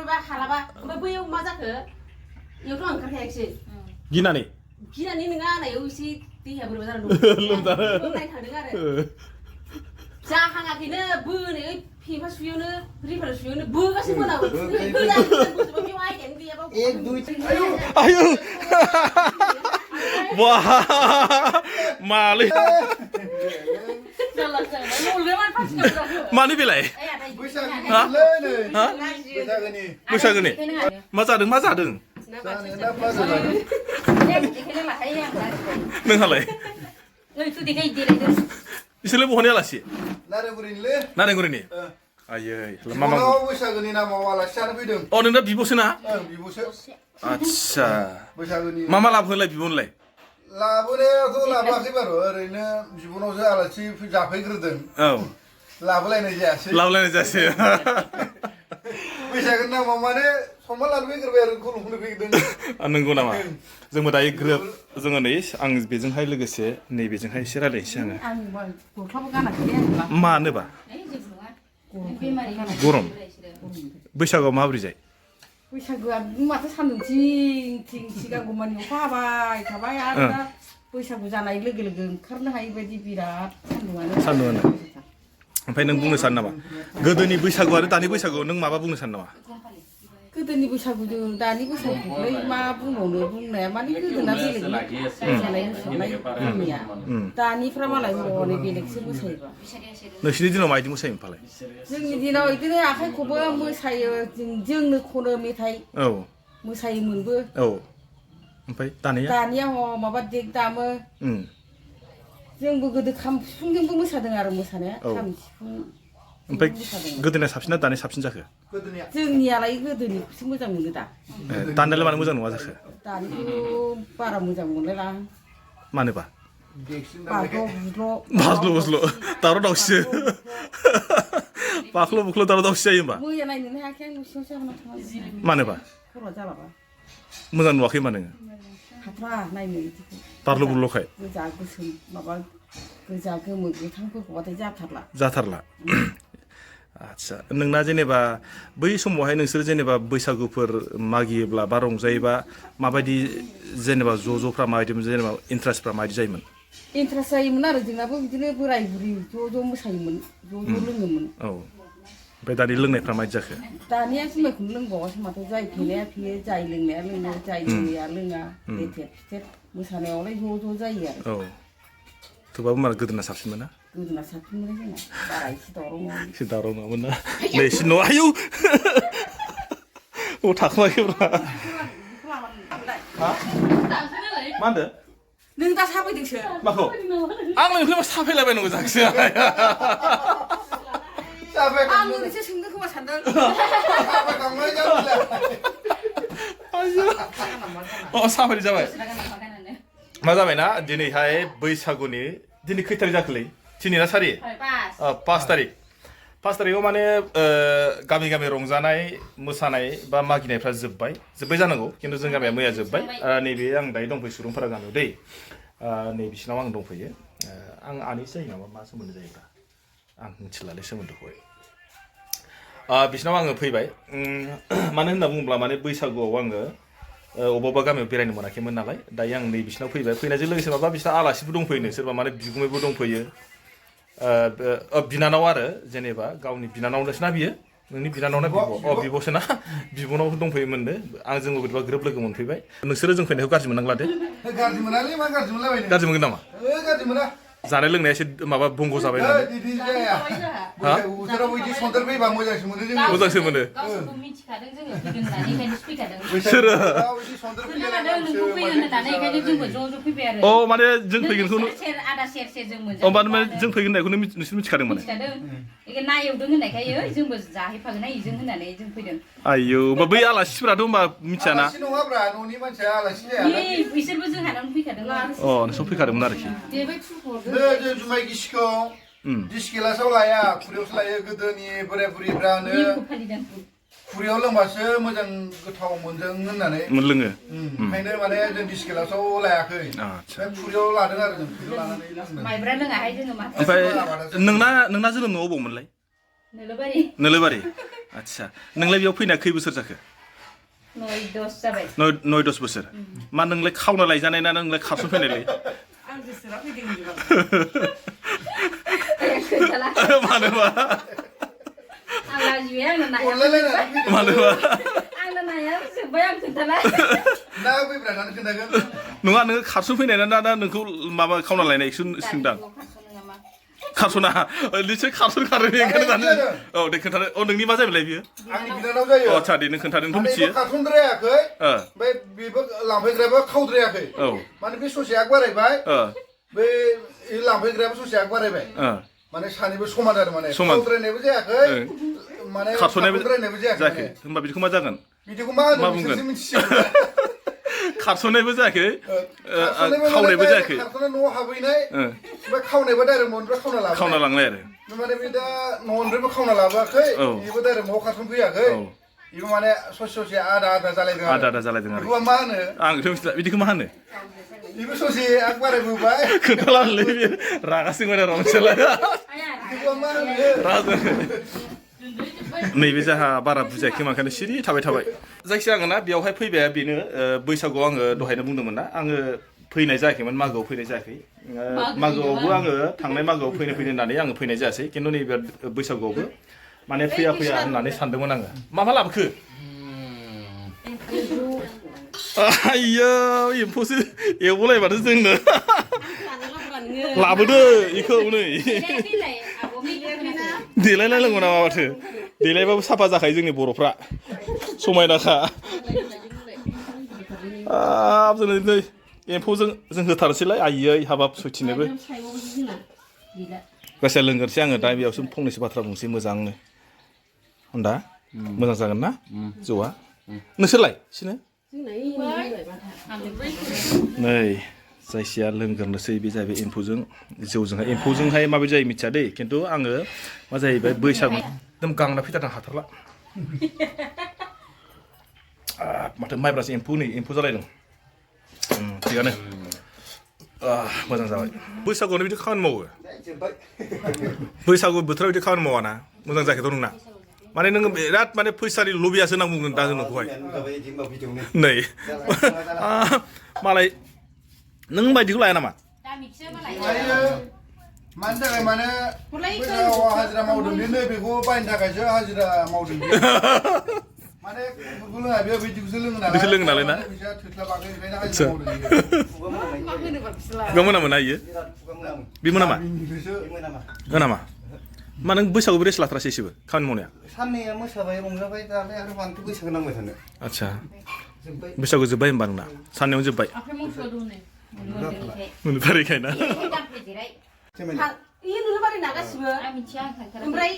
माबा हालाबा ओमफ्राय बैयाव मा जाखो इयावथ' आं ओंखारखायाखिसै गिनानै नङा आंनायाव एसे देहाया बोरैबा जानानै दं लोमजानाय थांदों आरो जाहाङाखैनो बोनो फेफा सुयोनो रिफार सुयोनो बोगासिनो मोनाबो गोदान बेयाव आयदायानो गैयाबा एक दुइ आयु वाह मालै मानि बेलाय बैसागोनि मा जादों नोंहालाय इसोरलाय बहानि आलासि नारेंगुरिनि आयै बैसागोनि नामाव आलासि जानो फैदों अ नोंना बिब'सो ना बिब'सो आच्छा बैसागोनि मा लाबोलाय बिब'नोलाय लाबोनायाथ' लाबोआखै बारु ओरैनो बिब'नावसो आलासि जाफैग्रोदों औ लाबोलायनाय जायासै बैसागोनि नामाव माने सनमान लानो फैग्रोबाय आरो खुलुमनो फैदों नंगौ नामा जोंबो दायो ग्रोब जोङो नै आं बेजोंहाय लोगोसे नैबेजोंहाय एसे रायलायनोसै आङो मानोबा गरम बैसागुआव माबोरै जायो बैसागोआ माथो सान्दुं थिं सिगांगौमानि अखा हाबाय थाबाय आरो दा बैसागु जानाय लोगो लोगो ओंखारनो हायि बायदि बिराद सान्दुङानो ओमफ्राय नों बुंनो सानो नामा गोदोनि बैसागु आरो दानि बैसागुआव नों माबा बुंनो सानो नामा गोदोनि बैसागुजों दानि बैसागुखौलाय मा बुंबावनो बुंनाया माने गोदोना बेलेग मोसानाय मुसुरनाय जोंनिया दानिफ्रा मालाय हनै बेलेगसो मोसायोबा नोंसिनि दिनाव माबायदि मोसायोमोन फालाय जोंनि दिनाव बिदिनो आखाइ खबो मोसायो जोंनो खनो मेथाइ मोसायोमोनबो ओमफ्राय दानिया माबा देग दामो जोंबो गोदो खाम सिफुंजोंबो मोसादों आरो मोसानाया खाम सिफुं ओमफ्राय गोदोनिया साबसिन ना दानिया साबसिन जाखो जोंनियालाय गोदोनिखौसो मोजां मोनो दा दानियालाय मानो मोजां नङा जाखो दानिखौ बारा मोजां मोनलायला मानोबा बाज्ल' बुज्ल' दावराव दावसिसो बाख्ल' बुख्ल' दावराव दावसि जायो होमबा मैया नायनोनो हायाखै आं न'सिङावसो हाबना थांनानै मानोबा खर'आ जालाबा मोजां नुवाखै मा नोङो हाथ्रा नायनो बिदिखौ बारल' बुरल'खाय गोजा गोसोम माबा गोजा गोमो गोथांफोरखौबाथाय जाथारला आच्छा नोंना जेनेबा बै समावहाय नोंसोर जेनेबा बैसागुफोर मागियोब्ला बा रंजायोबा माबायदि जेनेबा ज'फ्रा माबायदिमोन जेनेबा इन्ट्रेस्टफ्रा माबायदि जायोमोन इन्ट्रेस्ट जायोमोन आरो जोंनाबो बिदिनो बोराय बुरि ज' मोसायोमोन ज' लोङोमोन ओमफ्राय दानि लोंनायफ्रा माबायदि जाखो दानिया जुमायखौनो लोंबावासो माथो जाय फेनाया फेयो जाय लोंनाया लोङो जाय लोङैया लोङा लेथेर फिथेर मोसानायावलाय ज' जायो आरो थेवबाबो मार गोदोना साबसिनमोन ना गोदोना साबसिनमोन जोंना बारा एसे दावराव नङामोन ना नै एसे न' आयौ थाखोमाखैब्रा मा होनदो नों दा साफैदोंसो माखौ आं नोंखौ साफैलायबायनांगौ जाखोसो आं ओरैसो सोंनो खोमा सानदों साफारि जाबाय मा जाबायना दिनैहाय बैसागुनि दिनै खै थारिख जाखोलै 3 ना 4 5 थारिखआव माने गामि रंजानाय मोसानाय बा मागिनायफ्रा जोब्बाय जानांगौ खिन्थु जों गामिया मैया जोब्बाय नैबे आं दायो दंफैयो सुरुंफारा गामियाव दै नै बिसिनाव आं दंफैयो आं आनैसो जायो नामा मा सोमोन्दो जायोब्ला आं मिथिलालै सोमोन्दोखौहाय बिसिनाव आङो फैबाय मानो होनना बुङोब्ला माने बैसागुआव आङो अबावबा गामियाव बेरायनो मोनाखैमोन नालाय दायो आं नै बिसिनाव फैबाय फैनायजों लोगोसे माबा बिसिना आलासिबो दंफैयो सोरबा माने बिगुमैबो दंफैयो बिनानाव आरो जेनेबा गावनि बिनानावनोसो ना बियो नोंनि बिनानावना बिब'सो ना बिब'नाव दंफैयोमोननो आं जोंबो बोरैबा ग्रोब लोगो मोनफैबाय नोंसोरो जों फैनायखौ गाज्रि मोननांला दे गाज्रि मोनालै मा गाज्रि मोनलाबायनो गाज्रि मोनगोन नामा गाज्रि मोना जानाय लोंनाया एसे माबा बंग जाबाय नालाय बोथोराव बिदि सन्देर फैबा मोजांसो मोनो जोङो मोजांसो मोनो गावसोरबो मिथिखादों जोङो फैगोन होननानै ओंखायनो फैखादों सोरो नोंखौ फैगोन होननानै ओंखायनो जोंबो ज' फैबाय आरो माने जों फैगोनखौ आदा सेर जों माने जों फैगोन होननायखौ नोंसोर मिथिखादों माने एखे नायवदों होननायखाय जोंबो जाहैफागोन इजों होननानै जों फैदों आयौ बै आलासिफोराथ' होमबा मिथियाना आलासि नङाब्रा न'नि मानसिया आलासि जाया बिसोरबो जोंहानावनो फैखादों नोंसोर फैखादोंमोन आरोखि जों जुमाय गिसिखौ दिस गिलासाव लाया खुरैयावसो लायो गोदोनि बोराय बुरिफ्रानो खुरैयाव लोंबासो मोजां गोथाव मोनदों होननानै लोङो ओंखायनो माने जों दिस गिलासाव लायाखै खुरैयाव लादों आरो जों खुरैयाव लानानै लोंदों माइब्रा लोङाहाय जोङो ओमफ्राय नोंना जोनोम न'आव बबावमोनलाय नोलोबारि आच्छा नोंलाय बेयाव फैना खै बोसोर जाखो 9-10 जाबाय 9-10 बोसोर मा नोंलाय खावना लायजानाय ना नोंलाय खारसन फैनायलाय आं गोसोरा फैदों मानोबा आं लाजिबाय आंनो नाया मानोबा आंनो नाया जोब्बाय आं खोन्थाला ना फैब्रा जानो खोन्थागोन नङा नोङो खारसन फैनाय ना नोंखौ माबा खावना लायनायखौ सोंदां खारसना निसय खारसन खारो ओंखायनो जानो औ दे खोन्थादो औ नोंनि मा जायोमोनलाय बियो आंनि बिनानाव जायो आच्छा दे नों खोन्थादों नोंथ' माने मिथियो बेबो खारसनद्रायाखै ओमफ्राय बेबो लांफैग्रायाबो खावद्रायाखै औ माने बे ससे आग बारायबाय बे लांफैग्रायाबो ससे आग बारायबाय माने सानैबो समान आरो माने खावद्रायनायबो जायाखै माने खारसनद्रायनायबो जायाखै होमबा बिदिखौ मा जागोन बिदिखौ मा होनो नोंसोरसो मिथिसिगोन खारसननायबो जायाखै खावनायबो जायाखै खारसनना न'आव हाबहैनाय ओमफ्राय खावनायबा डाइरेक्ट न'निफ्राय खावना लांनाय आरो माने बे दा न'निफ्रायबो खावना लाबोआखै बेबो डाइरेक्ट न'आव खारसन फैयाखै बेबो माने ससे आदा जालायदों आरो बेखौ मा होनो आंथ' मिथिला बिदिखौ मा होनो बेबो ससे आग बारायबोबाय खोन्थालालै बे रागा जोंबाय आरो नोंसोरलाय बेखौ मा होनो नैबे जाहा बारा बुजायाखै ओंखायनो सिरि थाबाय जायखिया आङो ना बेयावहाय फैबाय बेनो बैसागुआव आङो दहायनो बुंदोंमोन ना आङो फैनाय जायाखैमोन मागोआव फैनाय जायाखै मागोआवबो आङो थांनाय मागोआव फैनो होननानै आङो फैनाय जायासै खिन्थु नैबे बैसागुआवबो माने फैया होननानै सानदोंमोन आङो मा लाबोखो आयौ एम्फौसो एवबोलायबाथ' जोंनो लाबोदो इखौ नै देलायलायनांगौ नामा माथो देलायबाबो साफा जाखायो जोंनि बर'फ्रा समायनाखा नै एम्फौजों जों होथारसैलाय आयै हाबाब सयथिनोबो गासिया लोंगोरसै आङो दा बेयावसो फंनैसो बाथ्रा बुंसै मोजांनो होनदा मोजां जागोन ना जौआ नोंसोरलाय सिनो नै जायखिया लोंगोरनोसै बे जाहैबाय एम्फौजों एम्फौजोंहाय माबायदि जायो मिथिया दै खिन्थु आङो मा जाहैबाय बैसागु एकदम गांना फैथारदों हाथारला माथो माइब्रासो एम्फौ जालायदों थिगानो मोजां जाबाय बैसागुआवनो बिदि खामानि मावो बैसागु बोथोराव बिदि खामानि मावा ना मोजां जायाखैथ' नोंना माने नोङो बिराद माने फैसानि लबियासो होनना बुंगोन दा नोंखौहाय नै मालाय नों बायदिखौ लाया नामा मानि थाखाय माने बैसागुआव हाजिरा मावदों बेनो बेखौ बायनो थाखायसो हाजिरा मावदों माने बेफोरखौ लोङा बेयो बिदिखौसो लोङो नालाय ना फैसा थोस्लाबाखै ओंखायनो हाजिरा मावदों खुगा मोनामोना इयो बे मोनामा मोनामा मा नों बैसागु रेस्ट लाथ्रासै एसेबो खामानि मावनाया साननैया मोसाबाय रंजाबाय दालाय आरो मानोथो बैसागु नांबाय थानो आच्छा बैसागु जोब्बाय होनबा नोंना साननैयावनो जोब्बाय मोनथारैखाय ना इयो नुनो बारै नागासिबो ओमफ्राय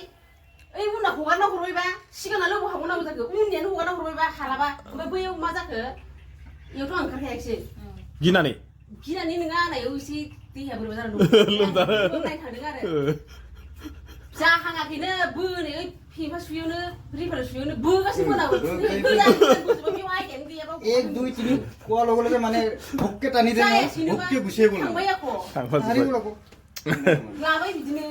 ओइ उनाव हगारना हरबायबा सिगाङा लोगो हाबावनांगौ जाखो उननियानो हगारना हरबायबा हालाबा ओमफ्राय बैयाव मा जाखो इयावथ' आं ओंखारखायाखिसै गिनानै नोङा आंनायाव एसे देहाया बोरैबा जानानै दं नायनो थांदों आरो जाहाङाखैनो बोनै ओइ फेफा सुयैयावनो रिफार सुयैयावनो बोगासिनो बोनाबो एक दुई तीन কোয়া লগে লগে মানে ভক্কে টানি দেন ভক্কে গুছিয়ে বল थांबाय आख' हारिबो लाबाय बिदिनो